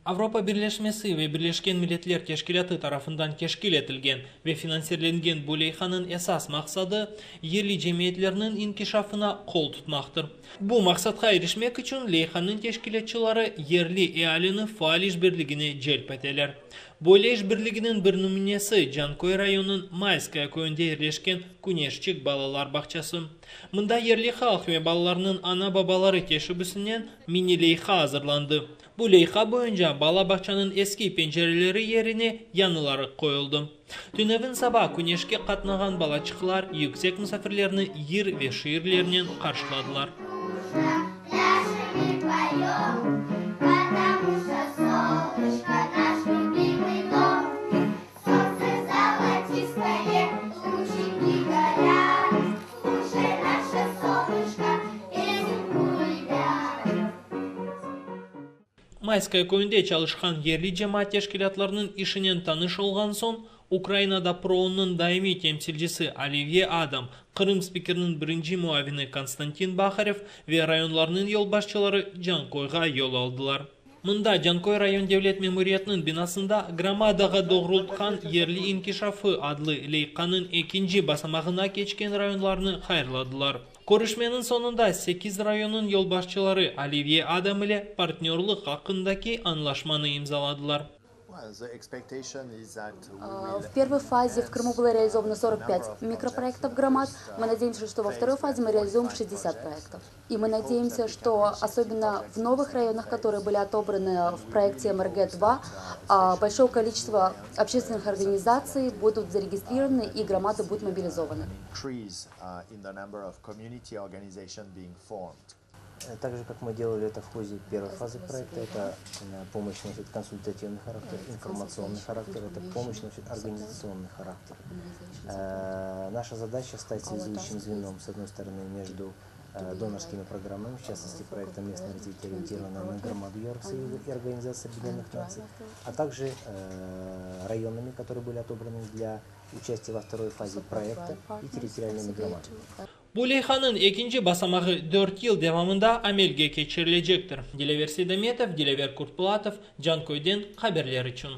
Avropa Birleşmesi ve Birleşken Milletler Teşkilâtı tarafından teşkil etilgen ve finansirlengen bu leyhanıñ esas maqsadı, yerli cemiyetlerniñ inkişafına qol tutmaqtır. Bu maqsatqa irişmek içün leyhanıñ teşkilâtçıları yerli ealini faal işbirligine celp eteler. Böyle işbirliginiñ bir nümünesi Canköy rayonınıñ Mayskaya köyünde yerleşken Küneşçik balalar bağçası. Mında yerli halq ve balalarnıñ ana-babaları teşebbüsinen mini-leyha azırlandı. Bu leyha boyunca bala bağçanıñ eski pencereleri yerine yañıları qoyuldı. Tünevin saba küneşke qatnağan balaçıqlar yüksek musafirlerni yır ve şiirlernen qarşıladılar. Mayskaya köyünde çalışqan yerli cemaat teşkilâtlarınıñ işinen tanış olğan soñ, Ukrainada PROON-nıñ daimiy temsilcisi Olivye Adam, Qırım spikeriniñ birinci muavini Konstantin Baharev ve rayonlarnıñ yolbaşçıları Cankoyğa yol aldılar. Mında Canköy rayon devlet memuriyetiniñ binasında Gromadağa doğrultqan yerli inkişafı adlı leyhanıñ ekinci basamağına keçken rayonlarnı hayırladılar. Körüşmeniñ soñunda sekiz rayonnıñ yolbaşçıları Olivye Adam ile partnörlıq aqqındaki añlaşmanı imzaladılar. В первой фазе в Крыму было реализовано 45 микропроектов громад. Мы надеемся, что во второй фазе мы реализуем 60 проектов. И мы надеемся, что особенно в новых районах, которые были отобраны в проекте МРГ-2, большое количество общественных организаций будут зарегистрированы и громады будут мобилизованы. Так же, как мы делали это в ходе первой фазы проекта, это помощь носит консультативный характер, информационный характер, это помощь носит организационный характер. Наша задача стать связующим звеном, с одной стороны, между донорскими программами, в частности, проектом местного развития, ориентированного на громаду Евросоюза и Организации Объединенных Наций, а также районами, которые были отобраны для участия во второй фазе проекта и территориальными громадами. Bu leyhanıñ ekinci basamağı dört yıl devamında amelge keçirilecektir. Dilâver Seydametov, Dilâver Kurtpulatov, Canköyden haberler içün.